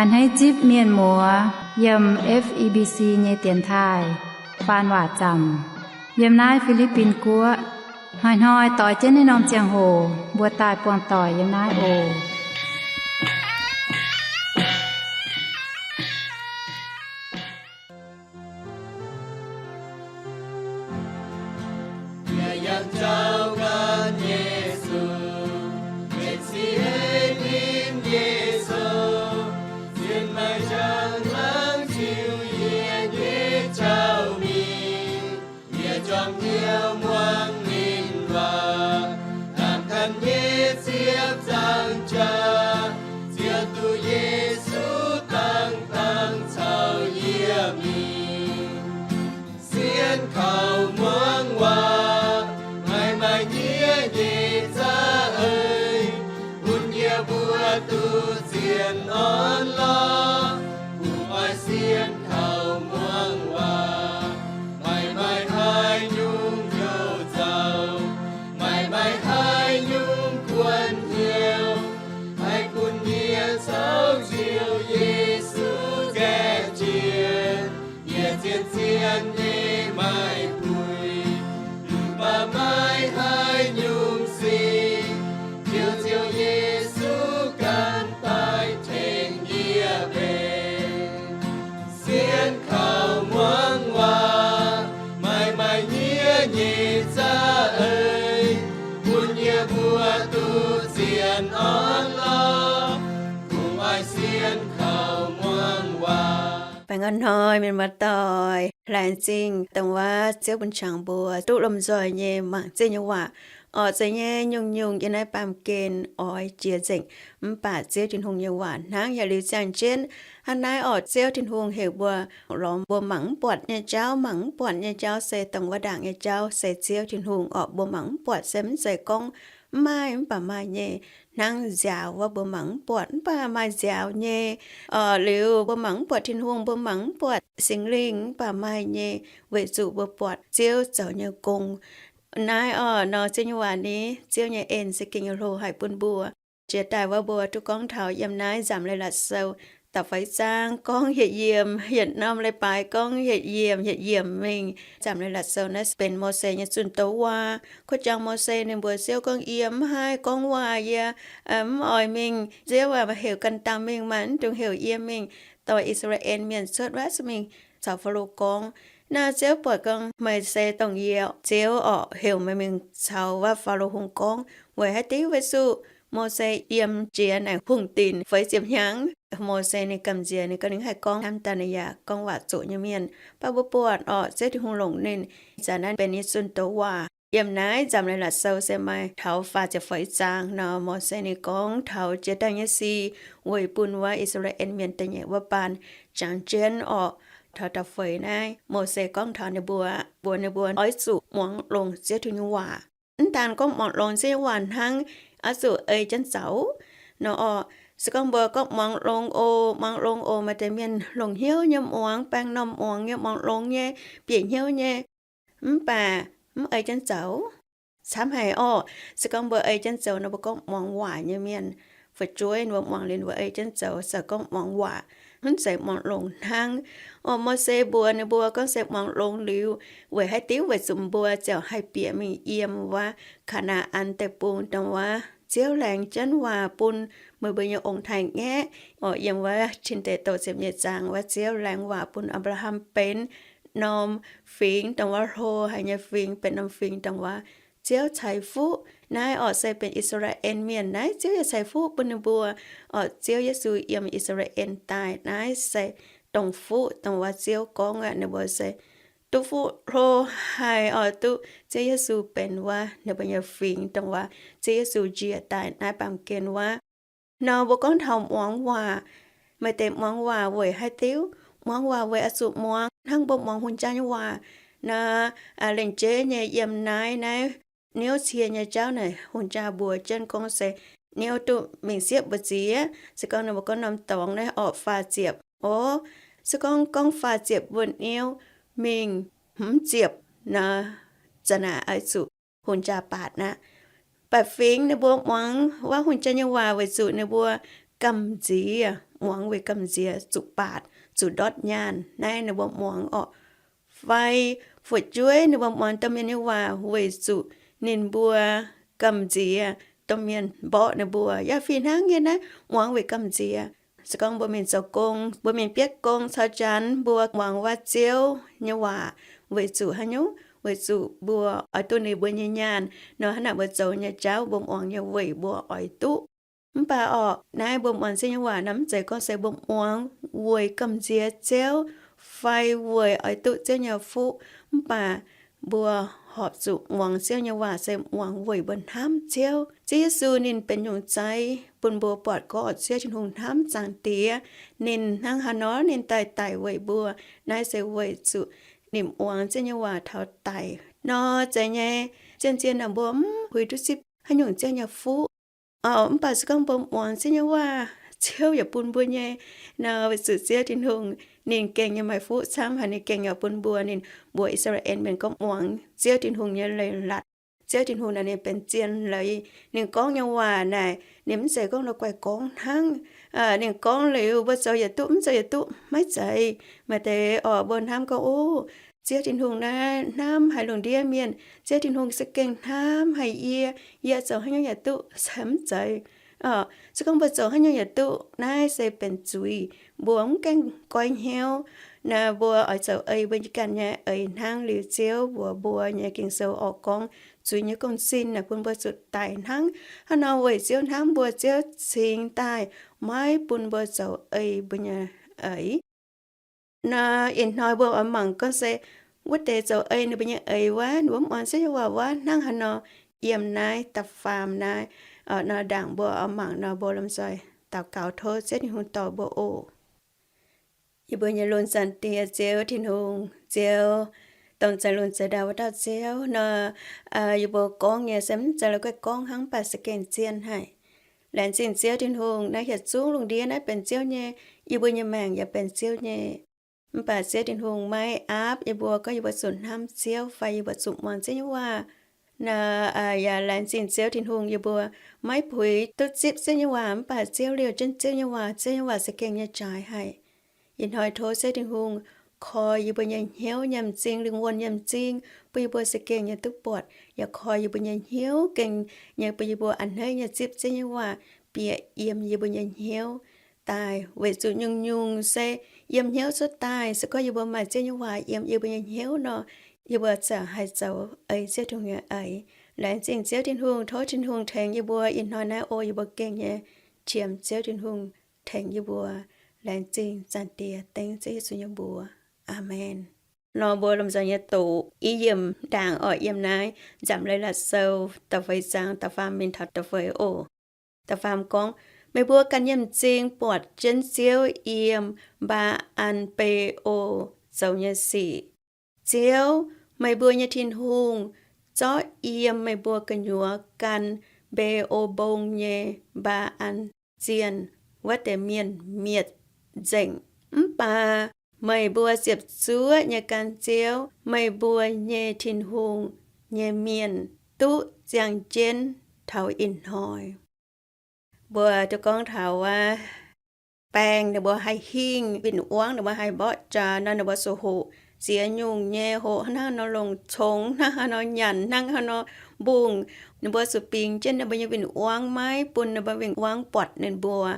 A'hneiv zipv mienh muoz yiem F E B C nyei dienx taaih faan waac zaamc yiem naaiv Fi^li^bin Guoqv. Hnoi-hnoi doix jienv naaiv norm ziangh hoc mbuo daaih buangh doic yiem naaiv oc. Yie yangh jauv gan Yesu, benx siev ninh nyei sou, sienx maaih njang-laangc ziux yie nyei jauv mingh. Yie juangc hnyouv muangx ninh waac, dangh ganh nyei ziepc nzaangc jaax, ziouc duqv Yesu dangh dangh caux yie mingh. Sienx kaux muangx waac, maaih maaih nyiev nyei za'eix, bun yie mbuo duqv zien orn lorqc. Mbuo oix sienx kaux muangx waac, maaih maaih haaix nyungc youc nzauc, maaih maaih haaix nyungc kuonx hnyouv, haih bun yie caux Ziouv Yesu nzaeqv jiex. Yie zien-zien nyei maiv puix, mv baac maaih haaix nyungc sic, Ziouv, Ziouv Yesu ganh daaih tengx yie mbenc. Sienx kaux muangx waac, maaih maaih nyiev nyei za'eix, bun yie mbuo duqv zien orn lorqc. Kungx oix sienx kaux muangx waac. Baengh orn hnoi mienh muoz-doic, laengz zingh dongh wuov Ziouv bun qangx mbuo duqv lomh nzoih nyei mangc Ziouv nyei waac. Orqc, zeiz nyei nyungc-nyungc yiem naaiv baamh gen oix jiex nzengc, mv baac Ziouv Tin-Hungh nyei waac hnangv. Yaac liuz ziangh jienv hnangv naaiv orqc, Ziouv Tin-Hungh heuc mbuo lorz mbuo mangc mv buatc nyei jauv. Mangc mv buatc nyei jauv se dongh wuov ndaangc nyei jauv, se Ziouv Tin-Hungh orqc. Mbuo mangc mv buatc se mv zeiz gorngv mv maaih, mv baac maaih nyei. Hnangv nziaaux wuov mbuo mangc mv buatc, mv baac maaih nziaaux nyei. Orqc, liuz mbuo mangc mv buatc Tin-Hungh, mbuo mangc mv buatc Singx Lingh, mv baac maaih nyei, weic zuqc mbuo buatc Ziouv zoux nyei gong. Naaiv orqc, nor Ziouv nyei waac ni, Ziouv nyei en se gengh nyei hlo haic bun mbuo. Jiex daaih wuov mbuo duqv gorngv taux yiem naaiv nzamc leiz-latc sou da'feix zaang gorngv yietc yiemc, yietc norm leiz-baaix gorngv yietc yiemc, yietc yiemc mingh. Nzamc leiz-latc sou naaiv benx Mose nyei zunh doz waac. Kuv jangx Mose ninh mbuox Ziouv gorngv, Yie mv haih gorngv waac, yie mv oix mingh. Ziouv aac, heuc ganh dangh mingh, maiv dungx heuc yie mingh. Dorh I^saa^laa^en Mienh cuotv wuov se mingh caux Faalo gorngv. Naaiv Ziouv buatc gorngv, Meih se dongh yie Ziouv orqc, heuc meih mingh caux wuov Faalo Hungh gorngv. Weic haaix diuc? Weic zuqc Mose yiem jiex naaic hungh dinc feix ziepc hnyangx. Mose ninh gamh nziex, ninh ganh ninh haih gorngv hnamv daaih ninh yaac gorngv waac zuqc nyei mienh. Mv baac mbuo buatc orqc, Ziouv Tin-Hungh longc ninh, zanc naaiv benx nyei zunh doz waac. Yiem naaiv nzamc leiz-latc sou se maaih taux faah ziepc feix zaang nor, Mose ninh gorngv taux jiex daaih nyei sic weic bun wuov I^saa^laa^en Mienh da'nyeic wuov baan. Jangx jienv orqc, taux da'feix naaiv Mose gorngv taux ninh mbuo, mbuox ninh mbuo oix zuqc muangx longx Ziouv Tin-Hungh nyei waac. Mv daan gorngv muangx longx Ziouv nyei waac hnangv, oix zuqc ei jienv zaux nor orqc. Se gorngv mbuo gorngv muangx longx oc, muangx longx oc, maaih deix mienh longc hnyouv nyei muangx, baeng norm muangx nyei, muangx longx nyei, bieqc hnyouv nyei, mv baac mv ei jienv zaux, camv haic orqc. Se gorngv mbuo ei jienv zoux nor, mbuo gorngv muangx waac nyei mienh, fu'jueiv ninh mbuo muangx liuz ninh mbuo ei jienv zoux, se gorngv muangx waac, mv zeiz muangx longx hnangv. Orqc, Mose mbuox ninh mbuo gorngv se muangx longx liuz, weic haaix diuc? Weic zuqc mbuo ziouc haih bieqc mingh yiem wuov Kaa^naa^an Deic-Bung, dongh wuov Ziouv laengz jienv waac bun meih mbuo nyei ong-taaix-ngaeqv. Orqc, yiem wuov Tin Deic Douh ziepc nyeic zaang wuov, Ziouv laengz waac bun Apc^laa^ham benx norm fingx dongh wuov hlo haic nyei fingx, benx norm fingx dongh wuov Ziouv ceix fuqv. Naaiv orqc se benx I^saa^laa^en Mienh, naaiv Ziouv yaac ceix fuqv bun ninh mbuo. Orqc, Ziouv Yesu yiem I^saa^laa^en daaih, naaiv se dongh fuqv dongh wuov Ziouv gorngv aqv, ninh mbuo se duqv fuqv hlo haic orqc, duqv Ziouv Yesu benx wuov ninh mbuo nyei fingx dongh wuov Ziouv Yesu njiec daaih naaiv baamh gen wuov. Nor mbuo gorngv taux muangx waac, maaih deix muangx waac weic haaix diuc? Muangx waac weic oix zuqc muangx hnangv mbuo muangx hungh jaa nyei waac nor. Lengc jeiv nyei yiem naaiv, naaiv niouv cie nyei jauv naaic, hungh jaa mbuox jienv gorngv se niouv duqv mingh siepv mbu'ziex. Se gorngv ninh mbuo gorngv norm dorngx naaiv orqc faah ziepc, o, se gorngv gorngv faah ziepc mbuo niouv mingh hmz ziepc nor, za'naaic oix zuqc hungh jaa baatc aqv. Baeqc fingx ninh mbuo muangx wuov hungh jaa nyei waac weic zuqc ninh mbuo gamh nziex, muangx weic gamh nziex zuqc baatc, zuqc ndortv nyaanh. Naaiv ninh mbuo muangx orqc. Fai fu'jueiv ninh mbuo muangx domh mienh nyei waac weic zuqc ninh mbuo gamh nziex domh mienh mborqv ninh mbuo. Yaac fih hnangv nyei naaiv, muangx weic gamh nziex. Se gorngv mbuo mingh zoux gong, mbuo mingh bietv gong caux janx, mbuo muangx waac Ziouv nyei waac weic zuqc haaix nyungc? Weic zuqc mbuo oix duqv ninh mbuo nyei nyaanh nor, hnangv naaic mbuo zoux nyei jauv mbuo muangx nyei weic mbuo oix duqv. Mv baac orqc, naaiv mbuo muangx Ziouv nyei waac nor, mv zeiz gorngv se mbuo muangx weic gamh nziex Ziouv fai weic oix duqv Ziouv nyei fuqv. Mv baac mbuo horpc zuqc muangx Ziouv nyei waac se muangx weic mbuo hnamv Ziouv. Ziouv Yesu ninh benx nyungc zeiv bun mbuo buatc gorngv Ziouv Tin-Hungh hnamv Zaangc Diex. Ninh hnangv haaix nor ninh daaih daic weic mbuo, naaiv se weic zuqc ninh muangx Ziouv nyei waac taux daic nor. Zeiz nyei, zien-zien naaic mbuo mv huix duqv zipv haaix nyungc Ziouv nyei fuqv. Mv baac se gorngv mbuo muangx Ziouv nyei waac, Ziouv yaac bun mbuo nyei nor, weic zuqc Ziouv Tin-Hungh ninh gengh nyei maaih fuqv camv haic, ninh gengh yaac bun mbuo. Ninh mbuox I^saa^laa^en Mienh gorngv muangx Ziouv Tin-Hungh nyei leiz-latc. Ziouv Tin-Hungh naaic ninh benx zien leiz. Ninh gorngv nyei waac naaic ninh mv zeiz gorngv la'guaih gorngv hnangv. Ninh gorngv liuz mbuo zoux yietc duqv, mv zoux yietc duqv maiv zeiz. Maaih deix orqc mbuo hnamv gorngv, o, Ziouv Tin-Hungh naaiv hnamv haic lungh ndiev mienh. Ziouv Tin-Hungh se gengh hnamv haic yie, yie zoux haaix nyungc yaac duqv, se mv zeiz. Se gorngv mbuo zoux haaix nyungc yaac duqv, naaiv se benx zuiz. Mbuo mv gaengh goiv hnyouv. Naaiv mbuo oix zoux ei mbuo nyei ganh nyei eix hnangv liuz Ziouv mbuox mbuo nyei Ging-Sou orqc gorngv zuiz nyei gong-sin naaic bun mbuo zuqc daic hnangv. Hnangv nor weic Ziouv hnamv mbuo, Ziouv cingx daaih maiv bun mbuo zoux ei mbuo nyei eix. Nor ih hnoi mbuo oix mangc gorngv se wuov deix zoux ei ninh mbuo nyei eix wuov, ninh mbuo mv muangx Ziouv nyei waac wuov hnangv haaix nor. Yiem naaiv da'faam naaiv, nor ndaangc mbuo oix mangc nor, mbuo lomh nzoih daux gaux tov Ziouv Tin-Hungh dorh mbuo oc. Yie mbuo nyei lunx Zaangc Diex Ziouv Tin-Hungh, Ziouv, dongh za'lunx za'ndau wuov dauh Ziouv nor, yie mbuo gorngv nyei se mv zeiz la'guaih gorngv hnangv, mv baac se gengh zien haic. Laengz zingh Ziouv Tin-Hungh, naaiv yietc zungv lungh ndiev naaiv benx Ziouv nyei, yie mbuo nyei maengc yaac benx Ziouv nyei. Mv baac Ziouv Tin-Hungh maiv aapv yie mbuo gorngv yie mbuo zuqc hnamv Ziouv fai yie mbuo zuqc muangx Ziouv nyei waac. Nor, yaac laengz zingh Ziouv Tin-Hungh, yie mbuo maiv puix duqv zipv Ziouv nyei waac, mv baac Ziouv liouh jienv Ziouv nyei waac, Ziouv nyei waac se gengh nyei jaaix haic. Ih hnoi tov Ziouv Tin-Hungh koi yie mbuo nyei hnyouv nyei m'zing, lingh wuonh nyei m'zing, bun yie mbuo se gengh nyei duqv buatc, yaac koi yie mbuo nyei hnyouv gengh nyei bun yie mbuo a'hneiv nyei zipv Ziouv nyei waac bieqc yiem yie mbuo nyei hnyouv daaih, weic zuqc nyungc-nyungc se yiem hnyouv cuotv daaih. Se gorngv yie mbuo maaih Ziouv nyei waac yiem yie mbuo nyei hnyouv nor, yie mbuo ziouc haih zoux ei Ziouv Tin-Hungh nyei eix. Laengz zingh Ziouv Tin-Hungh, tov Tin-Hungh tengx yie mbuo ih hnoi naaiv oc. Yie mbuo gengh nyei qiemx Ziouv Tin-Hungh tengx yie mbuo. Laengz zingh Zaangc Diex, dengv Ziouv Yesu nyei mbuox. Aamen. Nor mbuo lomh nzoih nyei doqc i yiemc ndaangc orqc, yiem naaiv Nzamc Leiz-Latc Sou da'feix zaang da'faam mingh taux da'feix oc. Da'faam gorngv, meih mbuo ganh nyei m'zing buatc jienv Ziouv yiem Mbaa^an^be^o zoux nyei sic. Ziouv, meih mbuo nyei Tin-Hungh, zorqv yiem meih mbuo gu'nyuoz gan Mbe^o Mbong nyei Mbaa^an zienh wuov deix mienh mietc nzengc. Mv baac meih mbuo ziepc zuoqv nyei gan Ziouv, meih mbuo nyei Tin-Hungh, nyei mienh duqv ziangh jienv taux ih hnoi. Mbuo duqv gorngv taux wuov baeng ninh mbuo haih hingh win-wangv, ninh mbuo haih mborqv jaax nor, ninh mbuo zuqc hoqc ziex nyungc nyei, hoqc hnangv haaix nor longc congx, hnangv haaix nor nyanc, hnangv haaix nor mbungh. Ninh mbuo zuqc bingx jienv ninh mbuo nyei win-wangv maiv bun ninh mbuo win-wangv buatc ninh mbuo.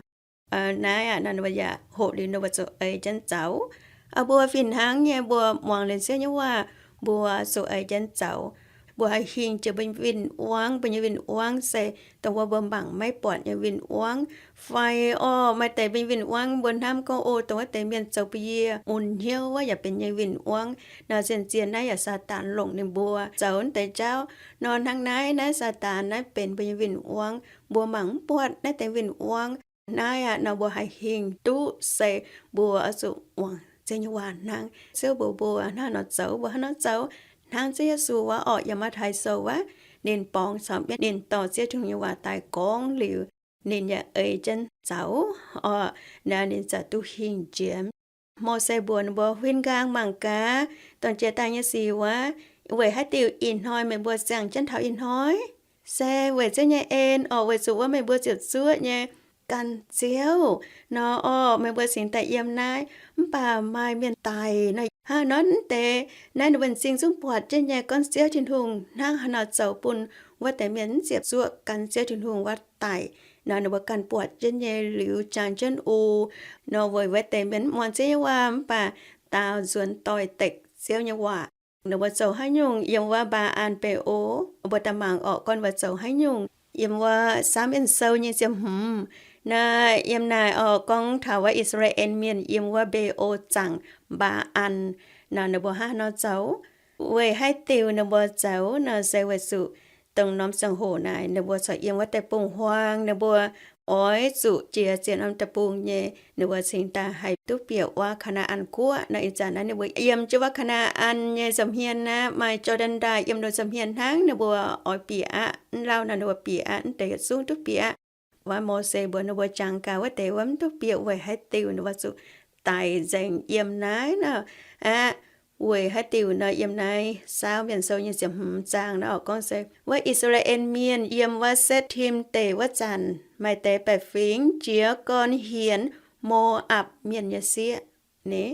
Naaiv aqv, ninh mbuo yaac hoqc liuz ninh mbuo zuqc ei jienv zaux. Mbuo fih hnangv nyei, mbuo muangx liuz Ziouv nyei waac, mbuo zuqc ei jienv zaux. Mbuo haih hingh jiex mbuo nyei win-wangv, mbuo nyei win-wangv se dongh wuov mbuo mangc maiv buatc nyei win-wangv. Fai orqc, maaih deix mbuo nyei win-wangv mbuo hnamv gorngv, o, dongh wuov deix mienh zoux bun yie mun hnyouv wuov yaac benx nyei win-wangv. Nor zien-zien naaiv yaac Saadaan longc ninh mbuo zoux naaiv deix jauv. Nor hnangv naaiv, naaiv Saadaan naaiv benx mbuo nyei win-wangv. Mbuo mangc mv buatc naaiv deix win-wangv. Naaiv aqv, nor mbuo haih hingh duqv se mbuo oix zuqc muangx Ziouv nyei waac hnangv. Ziouv mbuox mbuo hnangv haaix nor zoux, mbuo hnangv haaix nor zoux. Hnangv Ziouv Yesu wuov orqc, yiem Matv^tai Sou wuov, ninh borngz caux mienv, ninh dorh Ziouv Tin-Hungh nyei waac daaih gorngv liuz, ninh yaac ei jienv zaux orqc. Naaiv ninh ziouc duqv hingh jiex. Mose mbuox ninh mbuo, huin nqaang mangc gaax, dongh jiex daaih nyei sic wuov, weic haaix diuc ih hnoi meih mbuo ziangh jienv taux ih hnoi? Se weic Ziouv nyei en orqc, weic zuqc wuov meih mbuo ziepc zuoqv nyei gan Ziouv nor orqc, meih mbuo cingx daaih yiem naaiv. Mv baac maaih mienh daic nor, hnangv nor mv deix naaiv ninh mbuo m'zing zungv buatc jienv nyei gorngv Ziouv Tin-Hungh hnangv haaix nor zoux bun wuov deix mienh mv ziepc zuoqv gan Ziouv Tin-Hungh wuov daic nor, ninh mbuo ganh buatc jienv nyei liuz jangx jienv u nor, weic wuov deix mienh mv muangx Ziouv nyei waac mv baac daaux nzuonx doix-dekc Ziouv nyei waac. Ninh mbuo zoux haaix nyungc yiem wuov Mbaa^an Be^o? Mbuo daaih mangc orqc, gorngv ninh mbuo zoux haaix nyungc yiem wuov Saamv Mienh Sou nyei ziepc hmz. Naaiv yiem naaic orqc, gorngv taux wuov I^saa^laa^en Mienh yiem wuov Be^o zaangc Mbaa^an nor, ninh mbuo hnangv haaix nor zoux. Weic haaix diuc ninh mbuo zoux nor, se weic zuqc dongh norm ziangh hoc naaic ninh mbuo corc yiem wuov deic-bung-huaang, ninh mbuo oix zuqc jiex ziex norm deic-bung nyei, ninh mbuo cingx daaih haih duqv bieqc wuov Kaa^naa^an Guoqv nor. Ih zanc naaiv ninh mbuo yiem jienv wuov Kaa^naa^an nyei nza'hmien aqv, maaih Jor^ndaen Ndaaih yiem ninh nza'hmien hnangv, ninh mbuo oix bieqc aqv. Mv lauh nor ninh mbuo bieqc aqv, mv deix yietc zungv duqv bieqc aqv. Wuov Mose mbuox ninh mbuo jangx gaax wuov deix wuov mv duqv bieqc weic haaix diuc ninh mbuo zuqc daic nzengc yiem naaiv nor aqv. Weic haaix diuc nor, yiem naaiv Saamv Mienh Sou nyei ziepc hmz zaang nor gorngv se wuov I^saa^laa^en Mienh yiem wuov Setc^tim Deic wuov zanc, maaih deix baeqc fingx jiez gorn hienx Mo^apc Mienh nyei sieqv ni.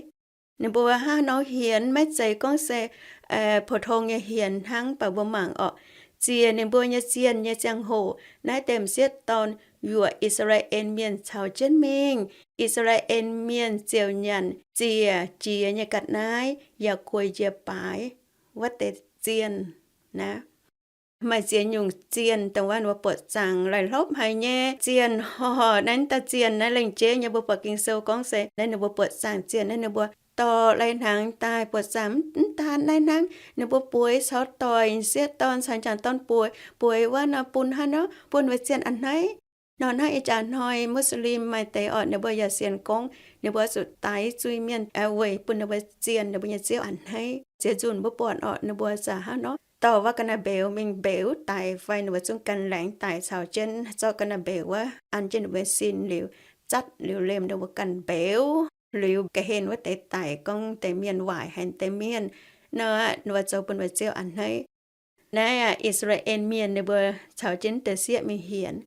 Ninh mbuo hnangv nor hienx, maiv zeiz gorngv se pou-tong nyei hienx hnangv, mv baac mbuo mangc orqc, ziec ninh mbuo nyei zienh nyei ziangh hoc, naaiv deix m'sieqv dorn yuoqc I^saa^laa^en Mienh caux jienv mingh. I^saa^laa^en Mienh ziouc nyanc ziec jiex nyei ga'naaiv yaac gueic njiec baaix wuov deix zienh naaiv. Maaih ziex nyungc zienh dongh wuov ninh mbuo buoqc zaangc lai hlopv haic nyei zienh. Horh, naaiv dauh zienh naaiv lengc jeiv nyei mbuo buatc Ging-Sou gorngv se naaiv ninh mbuo buoqc zaangc zienh naaiv ninh mbuo dorh lai-hnaangx daaih buoqc zaangc. Mv daan naaiv hnangv, ninh mbuo bueix caux doic, sieqv dorn caux m'jangc dorn bueix, bueix wuov nor bun hnangv nor bun weic zienh a'hneiv. Nor hnangv ih jaax hnoi Muslim maaih deix orqc, ninh mbuo yaac sienx gorngv ninh mbuo zuqc daix zuiz-mienh weic bun ninh mbuo zienh ninh mbuo nyei ziouv a'hneiv. Ziex nzunc mbuo buatc orqc, ninh mbuo zaqc hnangv nor dorh wuov ga'naaiv-mbeux mingh mbeux daic fai ninh mbuo zungv gan laengz daic caux jienv zorqv ga'naaiv-mbeux wuov an jienv ninh mbuo sin liuz, zatv liuz lemh ninh mbuo ganh mbeux liuz ga'hlen wuov deix daic, gorngv deix mienh waaic haic deix mienh. Nor ninh mbuo zoux bun ninh mbuo ziouv a'hneiv. Naaiv aqv, I^saa^laa^en Mienh ninh mbuo caux jienv deix sieqv mingh hienx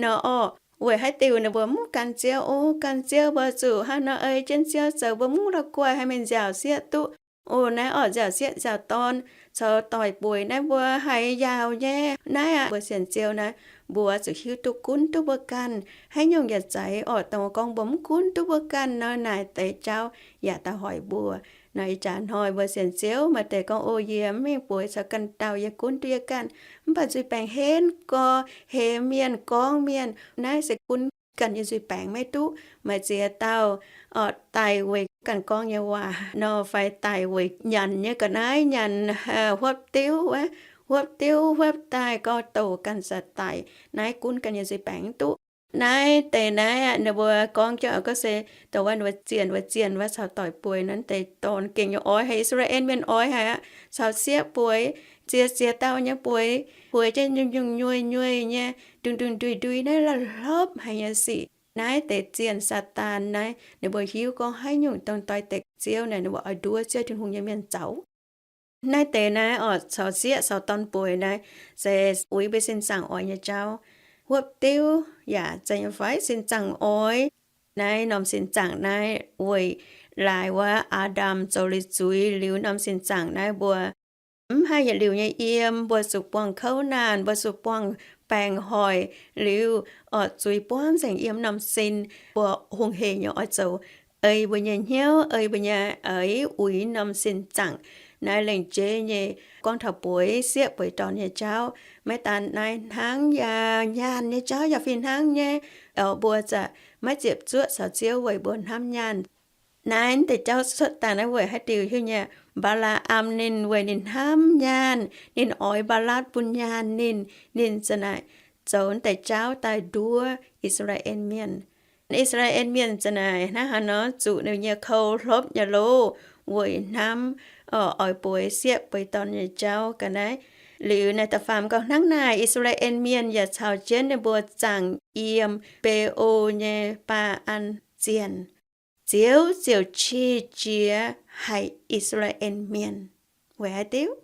nor orqc, weic haaix diuc ninh mbuo mv gan Ziouv? O, gan Ziouv mbuo zuqc hnangv nor ei jienv Ziouv zoux, mbuo mv la'guaih haih mingh nziaauc sieqv duqv. O, naaiv orqc, nziaauc sieqv nziaauc dorn caux doic bueix naaiv mbuo haiz yaauc nyei. Naaiv aqv, mbuo sienx Ziouv naaiv, mbuo zuqc hiuv duqv gunv duqv mbuo ganh. Haaix nyungc yietc zeiz orqc, dongh gorngv mbuo mv gunv duqv mbuo ganh nor, naaic deix jauv yaac daaih hoic mbuo. Nor ih jaax hnoi mbuo sienx Ziouv, maaih deix gorngv, O, yie mv mingh bueix caux ganh dauh, yie gunv duqv yie ganh. Mv baac nzuih baengc henv gorx, hemx mienh, gorngv mienh, naaiv se gunv ganh nyei nzuih baengc maiv duqv. Maaih ziex dauh orqc daic weic ganh gorngv nyei waac nor, fai daic weic nyanc nyei ga'naaiv, nyanc huopv diuv, huopv diuv huopv daaih gorngv douc ganh za'daic. Naaiv gunv ganh nyei nzuih baengc mv duqv. Naaiv deix naaiv aqv, ninh mbuo gorngv jienv oix gorngv se dongh wuov ninh mbuo zienh wuov zienh wuov caux doic bueix nor, deix dorn gengh nyei oix haic, I^saa^laa^en Mienh oix haic aqv, caux sieqv bueix, ziex ziex dauh nyei bueix, bueix jienv nyungc-nyungc nyueiz-nyueiz nyei, nduih-nduih nduih-nduih naaiv la'hlopv haic nyei sic. Naaiv deix zienh Saadaan naaiv, ninh mbuo hiuv gorngv haaix nyungc dongh doix-dekc Ziouv naaic, ninh mbuo oix nduov Ziouv Tin-Hungh nyei mienh zoux. Naaiv deix naaiv orqc, caux sieqv caux dorn bueix naaiv se uix mbuo sin zaangc oix nyei jauv. Huopv diuv yaac zeiz nyei fai? Sin zaangc oix. Naaiv norm sin zaangc naaiv weic laaix wuov Aa^ndam zoux liuz zuiz liuz, norm sin zaangc naaiv mbuo mv haih yietc liuz nyei yiem. Mbuo zuqc buangh kouv naanh, mbuo zuqc buangh baengc hoic liuz, orqc, zuiz buangv nzengc yiem norm sin. Mbuo hungh heic nyei oix zoux ei mbuo nyei hnyouv, ei mbuo nyei eix uix norm sin zaangc. Naaiv lengc jeiv nyei gorngv taux bueix sieqv bueix dorn nyei jauv. Maiv daan naaiv hnangv, yaac nyaanh nyei jauv yaac fih hnangv nyei. Orqc, mbuo zaqc maiv ziepc zuoqv caux Ziouv weic mbuo hnamv nyaanh. Naaiv deix jauv cuotv daaih naaiv weic haaix diuc hiuv nyei? Mbaa^laa^am ninh weic ninh hnamv nyaanh, ninh oix Mbaa^laatc bun nyaanh ninh, ninh za'naaic zoux deix jauv daaih nduov I^saa^laa^en Mienh. I^saa^laa^en Mienh za'naaic hnangv haaix nor zuqc ninh nyei kou hlopv nyei loh weic hnamv, orqc, oix bueix sieqv bueix dorn nyei jauv ga'naaiv. Liuz naaiv da'faam gorngv hnangv naaic, I^saa^laa^en Mienh yaac caux jienv ninh mbuo zaangc yiem Be^o nyei Baa^an Zienh. Ziouv ziouc qiex jiez haic I^saa^laa^en Mienh. Weic haaix diuc?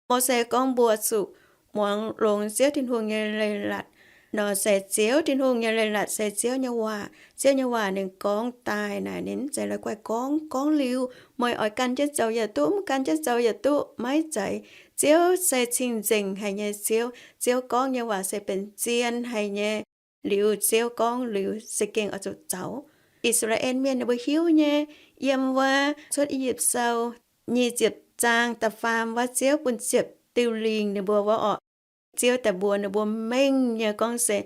Mose gorngv mbuo zuqc muangx longx Ziouv Tin-Hungh nyei leiz-latc, Nor se Ziouv Tin-Hungh nyei leiz-latc se Ziouv nyei waac. Ziouv nyei waac ninh gorngv daaih naaic, ninh mv zeiz la'guaih gorngv, gorngv liuz, meih oix gan jienv zoux yaac duqv, mv gan jienv zoux yaac duqv, maiv zeiz. Ziouv se cing-nzengc haic nyei Ziouv. Ziouv gorngv nyei waac se benx zien haic nyei. Liuz Ziouv gorngv liuz, za'gengh oix zuqc zoux. I^saa^laa^en Mienh ninh mbuo hiuv nyei, yiem wuov Cuotv I^yipv Sou nyic ziepc zaang da'faam wuov, Ziouv bun ziepc diuh lingc ninh mbuo wuov orqc. Ziouv daaih mbuox ninh mbuo mengh nyei gorngv se,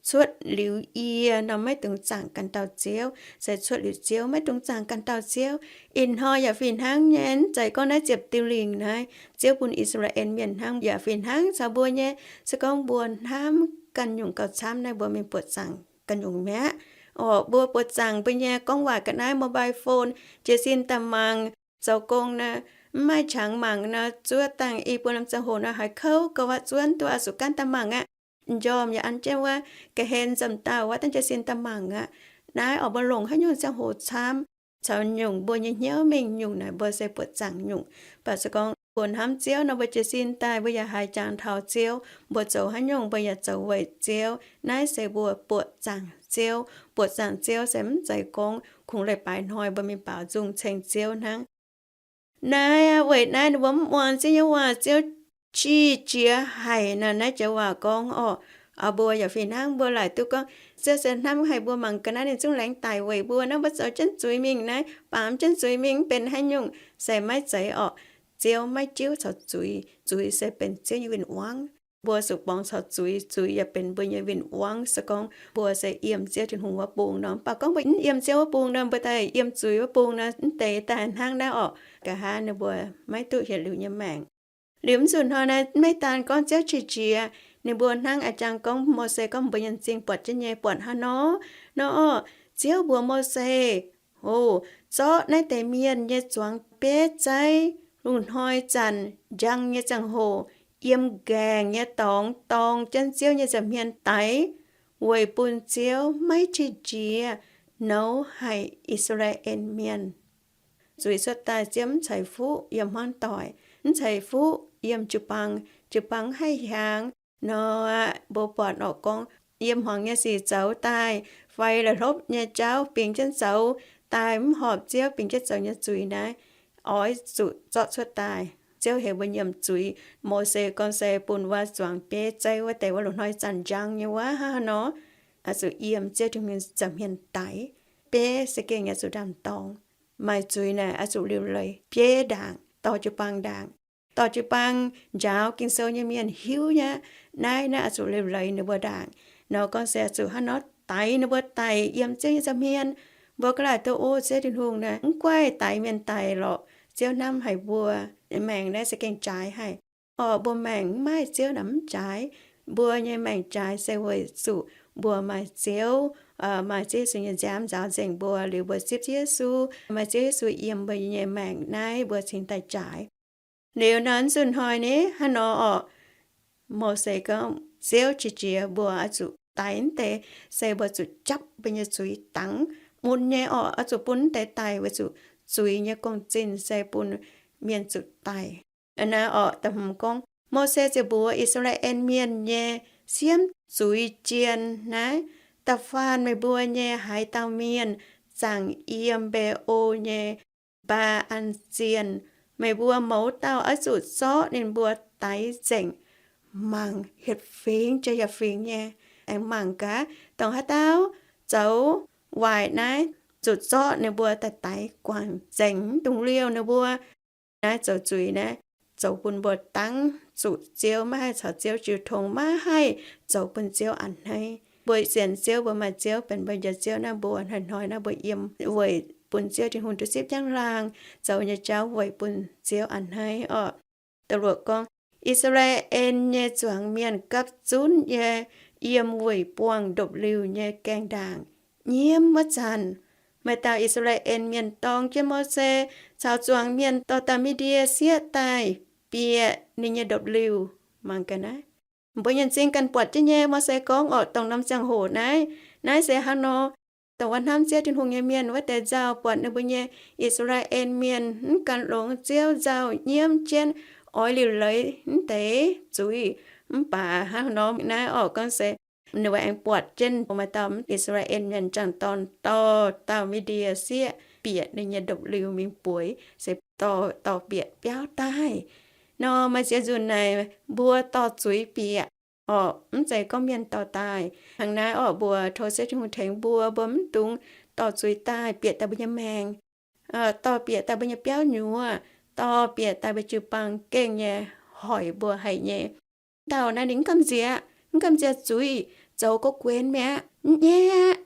cuotv liuz yie nor maiv dungx zaangc ganh dauh Ziouv, se cuotv liuz Ziouv maiv dungx zaangc ganh dauh Ziouv. Ih hnoi yaac fih hnangv nyei, mv zeiz gorngv naaiv ziepc diuh lingc naaiv Ziouv bun I^saa^laa^en Mienh hnangv, yaac fih hnangv caux mbuo nyei. Se gorngv mbuo hnamv ganh nyungc gauh camv naaiv, mbuo mingh buoqc zaangc ganh nyungc mi'aqv. Orqc, mbuo buoqc zaangc mbuo nyei gorngv waac ga'naaiv, mobile phone, jiez sin daaih mangc. Zoux gong naaic mv maaih qangx mangc nor, zuov dangh i buo norm ziangh hoc nor, haiz kouv gauh waac zuonv duqv, oix zuqc gaanv daaih mangc aqv. M'njormh yaac an jienv wuov ga'hlen nzamc dauh wuov dangh jiez sin daaih mangc aqv. Naaiv orqc, mbuo longc haaix nyungc ziangh hoc camv caux nyungc mbuo nyei hnyouv mingh nyungc naaic, mbuo se buoqc zaangc nyungc. Mv baac se gorngv mbuo hnamv Ziouv nor, mbuo jiez sin daaih mbuo yaac haiz jangx taux Ziouv. Mbuo zoux haaix nyungc mbuo yaac zoux weic Ziouv. Naaiv se mbuo buoqc zaangc Ziouv. Buoqc zaangc Ziouv se mv zeiz gorngv kungx leiz-baaix hnoi mbuo mingh baaux nzung ceng Ziouv hnangv. Naaiv aqv, weic naaiv ninh mbuo mv muangx Ziouv nyei waac, Ziouv qiex jiez haic nor. Naaiv joux waac gorngv orqc, mbuo yaac fih hnangv mbuo laaic duqv gorngv, Ziouv se hnamv haic mbuo mangc ga'naaiv ninh zungv laengz daic weic mbuo naaiv, mbuo zoux jienv zuiz mingh naaiv, baamz jienv zuiz mingh mv benx haaix nyungc, se maiv zeiz orqc. Ziouv maiv jiuv caux zuiz. Zuiz se benx Ziouv nyei win-wangv. Mbuo zuqc borngz caux zuiz, zuiz yaac benx mbuo nyei win-wangv. Se gorngv mbuo se yiem Ziouv Tin-Hungh wuov bung nor, mv baac gorngv mbuo mv yiem Ziouv wuov bung nor, mbuo daaih yiem zuiz wuov bung nor, mv deix daaih hnangv naaiv orqc, nqa'haav ninh mbuo maiv duqv yietc liuz nyei maengc. Liuz mv zuqc hnoi naaiv, maiv daan gorngv Ziouv qiex jiez, ninh mbuo hnangv a'jang gorngv Mose gorngv mbuo nyei m'zing buatc jienv nyei, buatc hnangv nor, nor orqc, Ziouv mbuox Mose, Oc, zorqv naaiv deix mienh nyei zuangx bieiv zeiv, lungh hnoi zanc njang nyei ziangh hoc, yiem nqaengc nyei dorngx dorng jienv Ziouv nyei nza'hmien daix, weic bun Ziouv maiv qiex jiez nouz haic I^saa^laa^en Mienh. Zuiz cuotv daaih, Ziouv mv ceix fuqv yiem hmuangv doic, mv ceix fuqv yiem jiu-baang, jiu-baang haih hiaangx nor aqv. Mbuo buatc orqc gorngv yiem hmuangx nyei sic zoux daaih, fai la'hlopv nyei jauv bingx jienv zoux daaih mv horpc Ziouv, bingx jienv zoux nyei zuiz naaiv, oix zuqc zorqv cuotv daaih. Ziouv heuc mbuo nyiemc zuiz. Mose gorngv se bun wuov zuangx bieiv zeiv wuov deix wuov lungh hnoi zanc njang nyei wuov hnangv haaix nor, oix zuqc yiem Ziouv Tin-Hungh nza'hmien daix. Bieiv se gengh oix zuqc ndaam-dorng. Maaih zuiz naaic oix zuqc liuc leiz bieiv ndaangc, dorh jiu-baang ndaangc. Dorh jiu-baang njaaux Ging-Sou nyei mienh hiuv nyei aqv. Naaiv naaiv oix zuqc liuc leiz ninh mbuo ndaangc. Nor gorngv se oix zuqc hnangv nor daix ninh mbuo daic yiem Ziouv nyei nza'hmien. Mbuo ga'laaic duqv, o, Ziouv Tin-Hungh naaic mv guaih daix mienh daic lorqc. Ziouv hnamv haic mbuo, maengc naaiv se gengh jaaix haic. Orqc, mbuo maengc mv maaih Ziouv naaic mv jaaix. Mbuo nyei maengc jaaix se weic zuqc mbuo maaih Ziouv, maaih Ziouv Yesu nyei nziaamv nzaaux nzengc mbuo. Liuz mbuo zipv Ziouv Yesu, maaih Ziouv Yesu yiem mbuo nyei maengc naaiv, mbuo cingx daaih jaaix. Liuz nor, zunh hnoi ni hnangv nor orqc, Mose gorngv Ziouv qiex jiez mbuo oix zuqc daix mv deix, se mbuo zuqc japv mbuo nyei zuiz dangx. Mun nyei orqc, oix zuqc bun mv deix daic weic zuqc zuiz nyei gong-zinh se bun mienh zuqc daic. Naaiv orqc, da'hmz gorngv, Mose ziouc mbuox I^saa^laa^en Mienh nyei siemv zuiz jien naaiv, Da'faanh meih mbuo nyei haaix dauh mienh zaangc yiem Mbe^o nyei Mbaa^an Zienh, meih mbuo mouz dauh oix zuqc zorqv ninh mbuo daix nzengc. Mangc, hietc fingx jiex hietc fingx nyei. Aengx mangc gaax, dongh haaix dauh zoux waaic naaiv, zuqc zorqv ninh mbuo daaih daix guangc nzengc, mv dungx liouh ninh mbuo. Naaiv zoux zuiz naaiv zoux bun mbuo dangv zuqc Ziouv, maiv haih caux Ziouv jiu tong, maiv haih zoux bun Ziouv a'hneiv. Mbuo sienx Ziouv, mbuo maaih Ziouv benx mbuo nyei Ziouv naaiv, mbuo hnoi-hnoi naaiv mbuo yiem weic bun Ziouv Tin-Hungh duqv zipv njang-laangh, zoux nyei jauv weic bun Ziouv a'hneiv orqc. Da'luoqc gorngv, I^saa^laa^en nyei zuangx mienh gapv zunv nyei yiem weic buangh ndopv-liuh nyei gaengh ndaangc. Nyiemv wuov zanc, maaih dauh I^saa^laa^en Mienh dorng jienv Mose caux zuangx mienh dorh dauh Mi^ndie sieqv daaih bieqc ninh nyei ndopv-liuh. Mangc gaax naaiv, mbuo nyei m'zing ganh buatc jienv nyei. Mose gorngv orqc, dongh norm ziangh hoc naaiv, naaiv se hnangv nor, dongh wuov hnamv Ziouv Tin-Hungh nyei mienh wuov deix nzauh, buatc ninh mbuo nyei I^saa^laa^en Mienh mv gan longx Ziouv nzauh, nyiemv jienv, oix liuc leiz mv deix zuiz. Mv baac hnangv nor naaiv orqc, gorngv se Ninh mbuo aengx buatc jienv maaih dauh I^saa^laa^en mienh m'jangc dorn dorh dauh Mi^ndie Sieqv bieqc ninh nyei ndopv-liuh mingh bueix, se dorh, dorh bieqc biauv daaih. Nor maaih ziex nzunc naaic mbuo dorh zuiz bieqc, orqc, mv zeiz gorngv mienh dorh daaih. Hnangv naaiv orqc, mbuo tov Ziouv Tin-Hungh tengx mbuo, mbuo mv dungx dorh zuiz daaih bieqc daaih mbuo nyei maengc, dorh bieqc daaih mbuo nyei biauv nyuoz, dorh bieqc daaih mbuo jiu-baang gengh nyei hoic mbuo haic nyei. Dauh naaiv ninh mv gamh nziex, mv gamh nziex zuiz, zoux gorqv-guenx mi'aqv, mv nyaiv aqv.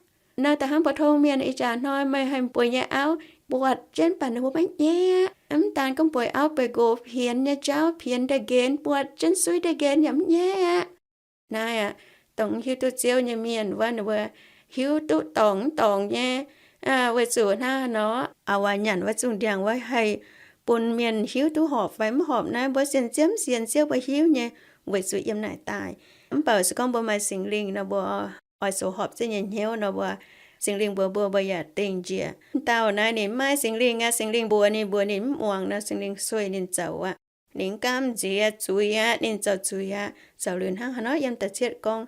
Naaiv da'hnangv pou-tong mienh ih jaax hnoi meih haih bueix nyei auv, buatc jienv baac ninh mbuo maiv nyaiv aqv. Mv daan gorngv bueix auv bueix nqox, pienx nyei jauv, pienx ndeic-nqenx, buatc jienv suiv ndeic-nqenx yaac mv nyaiv aqv. Naaiv aqv, dongh hiuv duqv Ziouv nyei mienh wuov, ninh mbuo hiuv duqv dorngc mv dorngc nyei. Weic zuqc hnangv nor, aa, waac nyanc wuov zungh ndiangx wuov haih bun mienh hiuv duqv horpc fai mv horpc naaiv, mbuo sienx Ziouv mv sienx Ziouv mbuo hiuv nyei, weic zuqc yiem naaic daaih. Mv baac se gorngv mbuo maaih Singx Lingh nor, mbuo oix zoux horpc Ziouv nyei hnyouv nor, mbuo, Singx Lingh mbuox mbuo, mbuo yaac dingh njiec. Dauh naaiv ninh maiv maaih Singx Lingh aqv, Singx Lingh mbuox ninh, mbuox ninh mv muangx nor, Singx Lingh sueih ninh zoux aqv. Ninh mv gamh nziex zuiz aqv, ninh zoux zuiz aqv. Zoux liuz hnangv haaix nor? Yiem da'cietv gorngv,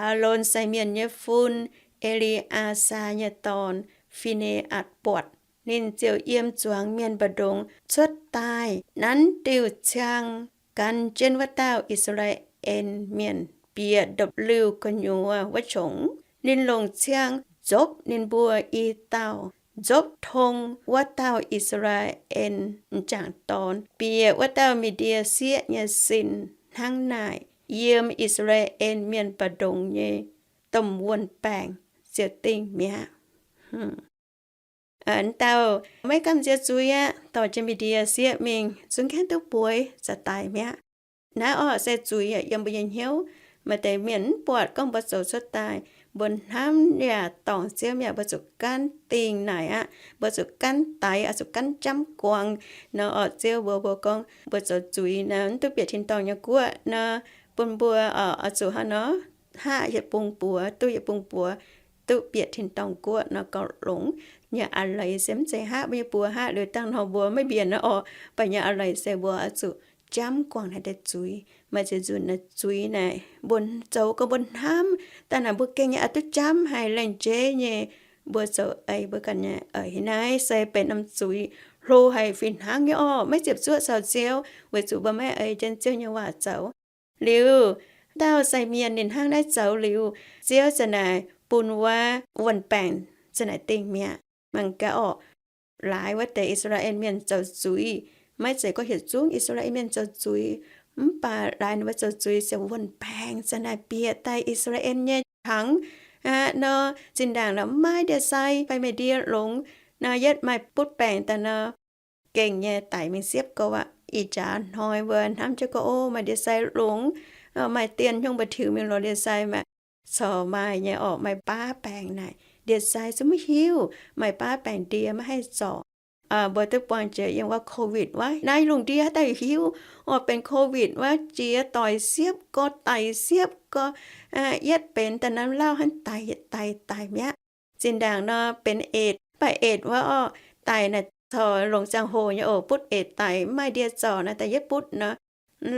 Aalon sai mienh nyei fun, E^le^aa^saa nyei dorn, Fi^ne^atc, buatc. Ninh ziouc yiem zuangx mienh mbu'ndongx cuotv daaih, nanv diuh ciang, gan jienv wuov dauh I^saa^laa^en Mienh bieqc ndopv-liuh gu'nyuoz wuov qongx. Ninh longc ciang nzopv ninh mbuo i dauh, nzopv tong wuov dauh I^saa^laa^en m'jangc dorn bieqc wuov dauh Mi^ndie Sieqv nyei sin. Hnangv naaic, yiem I^saa^laa^en Mienh mbu'ndongx nyei domh wuon-baengc ziouc dingh mi'aqv. Wuov dauh maiv gamh nziex zuiz aqv, dorh jienv Mi^ndie Sieqv mingh zungv gaengh duqv bueix, za'daaih mi'aqv. Naaiv orqc se zuiz yaac yiem mbuo nyei hnyouv. Maaih deix mienh mv buatc gorngv mbuo zoux cuotv daaih, mbuo hnamv yaac dorngc Ziouv mi'aqv, mbuo zuqc gaanv dingh naaic aqv. Mbuo zuqc gaanv daix, oix zuqc gaanv jamv guangc. Nor orqc, Ziouv mbuox mbuo gorngv mbuo zoux zuiz nor, mv duqv bieqc tin-dorngh nyei guoqv nor, bun mbuo oix zuqc hnangv nor, haqv yietc bung buoz, duqv yietc bung buoz, duqv bieqc tin-dorngh guoqv nor gauh longx. Nyei a'leiz se mv zeiz haqv mbuo nyei buoz haqv liuz dangh nor mbuo maiv mbienc nor orqc, baac nyei a'leiz se mbuo oix zuqc jamv guangc naaiv deix zuiz. Maaih ziex nzunc naaiv zuiz naaic mbuo zoux gau mbuo hnamv daaih naaic mbuo gengh nyei oix duqv jamv haic, laengz jeiv nyei. Mbuo zoux eix mbuo ganh nyei eix naaiv se benx norm zuiz hlo haic, fih hnangv nyei orqc, maiv ziepc zuoqv caux Ziouv, weic zuqc mbuo maiv eix jienv Ziouv nyei waac zoux. Liuz, dauh sai mienh ninh hnangv naaiv zoux liuz, Ziouv za'naaic bun wuov wuon-baengc za'naaic dingh mi'aqv. Mangc gaax orqc, laaix wuov deix I^saa^laa^en Mienh zoux zuiz, maiv zeiz gorngv yietc zungv I^saa^laa^en Mienh zoux zuiz, mv baac laaix ninh mbuo zoux zuiz ziouc wuon-baengc za'naaic bieqc daaih I^saa^laa^en nyei hnaangx aqv nor. Zinh ndaangc nor mv maaih ndie-sai fai maaih ndie longx nor, yietv maaih butv baengc daaih nor, gengh nyei daic mingh siepv gouv aqv. Ih jaax hnoi mbuo hnamv jienv gorngv, o, maaih ndie-sai longx, maaih dien hnyouv mbuo tiux mingh lorz ndie-sai maah. Corc maaih nyei orqc, maaih baav baengc naaic ndie-sai zungv maiv hiuv, maaih baav baengc ndie maiv haih zorc. Mbuo duqv buangh jiex yiem wuov COVID wuov, naaiv lungh ndiev haaix dauh hiuv orqc, benx COVID wuov jiex doic siepv gouv, daic siepv gouv, yietv benx daaih nor lauh hnangv daic daic daic mi'aqv. Zinh ndaangc nor benx eix, baac eix wuov orqc, daic naaic corc longc ziangh hoc nyei oc, butv eix daic, mv maaih ndie zorc naaic daaih yietv butv nor,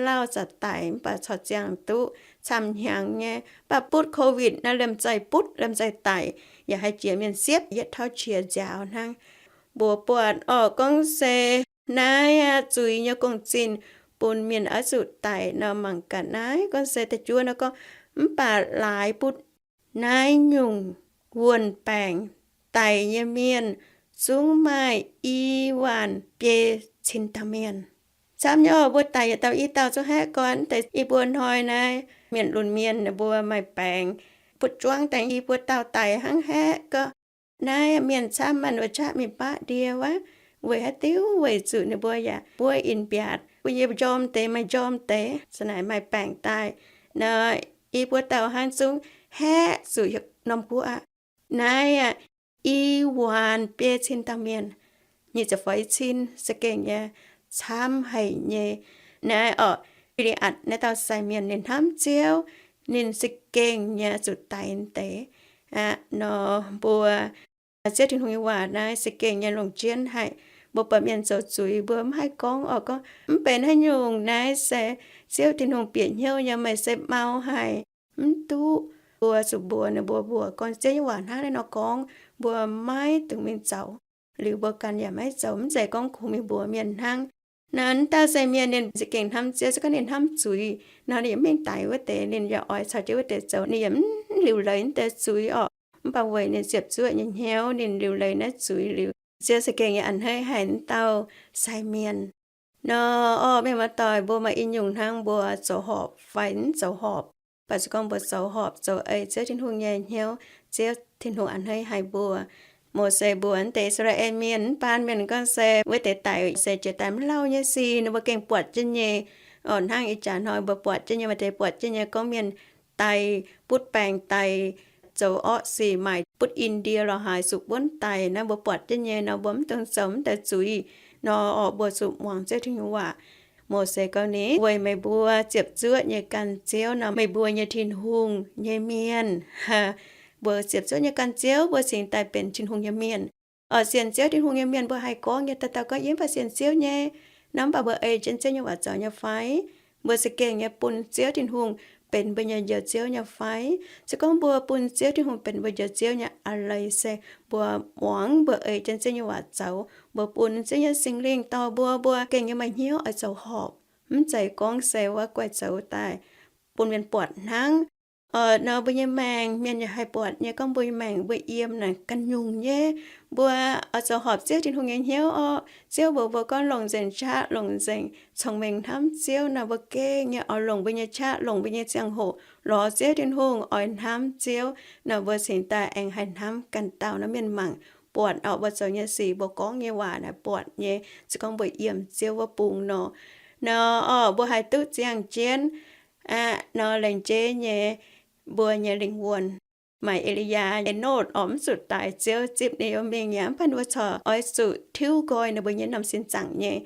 lauh za'daic, mv baac corc ziangh duqv camv-hnyangx nyei. Mv baac butv COVID naaic liemh zeih butv liemh zeih daic, yaac haih jiex mienh siepv, yietv tauv qiex nziaaux hnangv. Mbuox buatc orqc, gorngv se naaiv aqv, zuiz nyei gong-zinh bun mienh oix zuqc daic nor. Mangc gaax naaiv gorngv se da'juov nor gorngv, mv baac laaix butv naaiv nyungc wuon-baengc daic nyei mienh zungv maaih i waanc biei cin dauh mienh. Camv nyei orqc, mbuo daic yietc dauh i dauh zungv haeqv gorn. Deix i buo hnoi naaiv mienh lunx mienh ninh mbuo maaih baengc, butv juangv daaih i buo dauh daic hnangv haeqv gorn. Naaiv mienh camv, maaih wuov qaqv mingh baqv ndie wuov. Weic haaix diuc? Weic zuqc ninh mbuo yaac buov in-mbiaatc, mbuo yie njorm deix maaih njorm deix, za'naaic maaih baengc daaih nor, i buo dauh hnangv zungv haeqv zuqc norm guoqv aqv. Naaiv aqv, i waanc biei cin dauh mienh, nyic ziepc feix cin, za'gengh nyei camv haic nyei. Naaiv orqc, Gi^li^atc naaiv dauh sai mienh ninh hnamv Ziouv, ninh za'gengh nyei zuqc daix deix aqv nor. Mbuo Ziouv Tin-Hungh nyei waac naaiv za'gengh nyei longc jienv haic. Mbuo buatc mienh zoux zuiz mbuo mv haih gorngv orqc, gorngv mv benx haaix nyungc, naaiv se Ziouv Tin-Hungh bieqc hnyouv nyei, meih se mau haic, mv duqv. mbuo zuqc mbuox ninh mbuo mbuox gorngv Ziouv nyei waac hnangv naaiv nor gorngv, mbuo maiv dungx mingh zoux. Liuz mbuo ganh yaac maiv zoux, mv zeiz gorngv kungx mingh mbuox mienh hnangv. Naaiv dauh sai-mienh ninh za'gengh hnamv Ziouv, se gorngv ninh hnamv zuiz nor, ninh yaac mv mingh daix wuov deix, ninh yaac oix caux jienv wuov deix zoux, ninh yaac mv liuc leiz naaiv deix zuiz orqc. Mv baac weic ninh ziepc zuoqv nyei hnyouv, ninh liuc leiz naaiv zuiz liuz, Ziouv za'gengh yaac a'hneiv haic naaiv dauh sai-mienh. Nor, orqc, mienh muoz-doic, mbuo maaih i nyungc hnangv mbuo zoux horpc fai mv zoux horpc. Mv baac se gorngv mbuo zoux horpc zoux ei Ziouv Tin-Hungh nyei hnyouv, Ziouv Tin-Hungh a'hneiv haic mbuo. Mose mbuox naaiv deix I^saa^laa^en Mienh, mv baac mienh gorngv se wuov deix daic se jiex daaih mv lauh nyei sic, ninh mbuo gengh buatc jienv nyei. Orqc, hnangv ih jaax hnoi mbuo buatc jienv nyei, maaih deix buatc jienv nyei gorngv mienh daic, butv baengc daic, zoux orqv sic, maaic butv In^ndie lorz haaix, zuqc buonv daic, naaiv mbuo buatc jienv nyei nor, mbuo mv dungx zoux mv deix zuiz. Nor, orqc, mbuo zuqc muangx Ziouv Tin-Hungh waac. Mose gorngv, Ninh weic meih mbuo ziepc zuoqv nyei gan Ziouv nor, meih mbuo nyei Tin-Hungh nyei mienh. Mbuo ziepc zuoqv nyei gan Ziouv, mbuo cingx daaih benx Tin-Hungh nyei mienh. Orqc, sienx Ziouv Tin-Hungh nyei mienh, mbuo haih gorngv nyei, dauh dauh gorngv, Yie mv baac sienx Ziouv nyei. Nor mv baac mbuo ei jienv Ziouv nyei waac zoux nyei fai? Mbuo za'gengh nyei bun Ziouv Tin-Hungh benx mbuo nyei Njoux Ziouv nyei fai? Se gorngv mbuo bun Ziouv Tin-Hungh benx mbuo Njoux Ziouv nyei, a'leiz se mbuo muangx, mbuo ei jienv Ziouv nyei waac zoux, mbuo bun Ziouv nyei Singx Lingh dorh mbuo, mbuo gengh nyei maaih hnyouv oix zoux horpc. Mv zeiz gorngv se wuov guaih zoux daaih bun mienh buatc hnangv. Orqc, nor mbuo nyei maengc, mienh yaac haih buatc nyei gorngv mbuo nyei maengc mbuo yiem naaic ganh nyungc nyei. Mbuo oix zoux horpc Ziouv Tin-Hungh nyei hnyouv orqc. Ziouv mbuox mbuo gorngv longc nzengc qaqv, longc nzengc cong-mengh hnamv Ziouv nor, mbuo gengh nyei oix longc mbuo nyei qaqv, longc mbuo nyei ziangh hoc lorz Ziouv Tin-Hungh, oix hnamv Ziouv nor, mbuo cingx daaih aengx haih hnamv ganh dauh nor, mienh mangc buatc orqc, mbuo zoux nyei sic, mbuo gorngv nyei waac naaic buatc nyei, se gorngv mbuo yiem Ziouv wuov bung nor. Nor, orqc, mbuo haih duqv ziangh jienv aqv nor, laengz jeiv nyei mbuo nyei lingh wuonh. Maaih E^li^yaa, Enotv orqc, mv zuqc daic, Ziouv zipv ninh mingh yaac mv baac ninh mbuo corc oix zuqc tiuv nqoi ninh mbuo nyei norm sin zaangc nyei.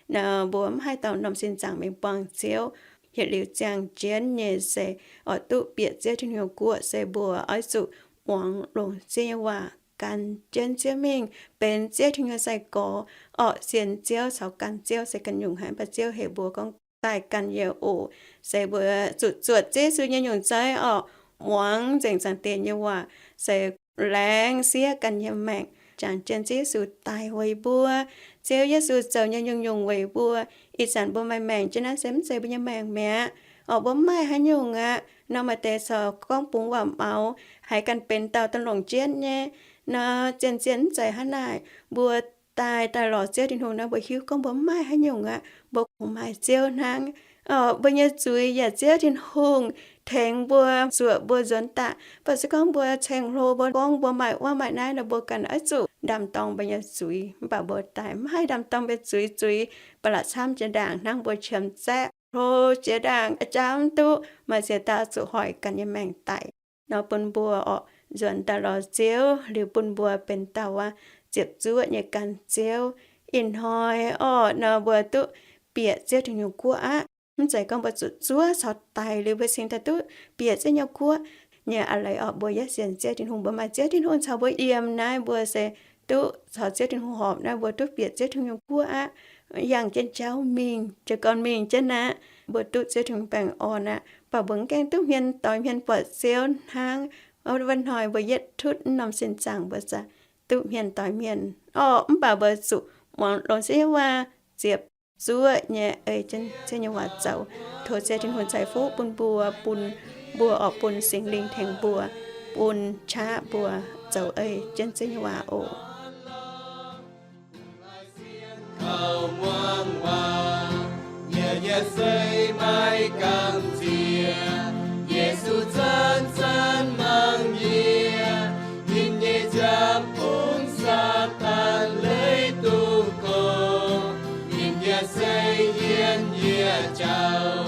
Nor mbuo mv haih dorh norm sin zaangc mingh buangh Ziouv. Yietc liuz ziangh jienv nyei se oix duqv bieqc Ziouv Tin-Hungh guoqv se mbuo oix zuqc muangx longx Ziouv nyei waac, gan jienv Ziouv mingh, benx Ziouv Tin-Hungh nyei sai-gorx orqc. Sienx Ziouv caux gan Ziouv se ganh nyungc haic, mv baac Ziouv heuc mbuo gorngv daaih ganh yie oc. Se mbuo zuqc zuotc Ziouv Yesu nyei nyungc zeiv orqc, muangx nzengc zaangc diex nyei waac, se laengz siev ganh nyei maengc, jangx jienv Ziouv Yesu daic weic mbuo. Ziouv Yesu zoux nyei nyungc-nyungc weic mbuo. Ih zanc mbuo maaih maengc jienv naaiv se mv zeiz mbuo nyei maengc mi'aqv orqc. Mbuo mv maaih haaix nyungc aqv. Nor maaih deix corc gorngv bungx waac-maux, haiz ganh benx dauh daaih longc jienv nyei. Nor zien-zien mv zeiz hnangv naaic. Mbuo daaih, daaih lorz Ziouv Tin-Hungh nor, mbuo hiuv gorngv mbuo mv maaih haaix nyungc aqv. Mbuo kungx maaih Ziouv hnangv. Orqc, mbuo nyei zuiz yaac Ziouv Tin-Hungh tengx mbuo, zuoqc mbuo nzuonx daaih. Mv baac se gorngv mbuo ceng-hlo, mbuo gorngv mbuo maaih wuov maaih naaiv nor, mbuo ganh oix zuqc ndaam-dorng mbuo nyei zuiz. Mv baac mbuo daaih mv haih ndaam-dorng mbuo zuiz. Zuiz ba'laqc camv jiex ndaangc hnangv mbuo qiemx zaeqv, hlo jiex ndaangc, jaav mv duqv, maaih ziex dauh zuqc hoic ganh nyei maengc daic. Nor bun mbuo orqc, nzuonx daaih lorz Ziouv liuz bun mbuo benx dauh wuov ziepc zuoqv nyei gan Ziouv. Ih hnoi orqc, nor mbuo duqv bieqc Ziouv Tin-Hungh guoqv aqv. Mv zeiz gorngv mbuo zuqc zuov caux daic liuz mbuo cingx daaih duqv bieqc Ziouv nyei guoqv nyei. A'leiz orqc, mbuo yietv sienx Ziouv Tin-Hungh, mbuo maaih Ziouv Tin-Hungh caux mbuo yiem naaiv, mbuo se duqv caux Ziouv Tin-Hungh horpc naaiv, mbuo duqv bieqc Ziouv Tin-Hungh nyei guoqv aqv. Yangh jienv jauv mingh, jiez gorn mingh jienv aqv, mbuo duqv Ziouv Tin-Hungh baengh orn aqv. Mv baac mbuo mv gaengh duqv hmien doix hmien buatc Ziouv hnangv. Wuov hnoi mbuo yietv tutv norm sin zaangc, mbuo za'gengh duqv hmien doix hmien orqc. Mv baac mbuo zuqc muangx longx Ziouv nyei waac, ziepc zuoqv nyei ei jienv Ziouv nyei waac zoux. Tov Ziouv Tin-Hungh ceix fuqv bun mbuo, bun mbuo orqc, bun Singx Lingh tengx mbuo, bun qaqv mbuo zoux ei jienv Ziouv nyei waac oc. Yie se maaih gamh nziex, Yesu zanc-zanc mangc yie, ninh nyei nziaamv bun Saadaan leiz duqv gox, ninh nyei sei yien yie jauv.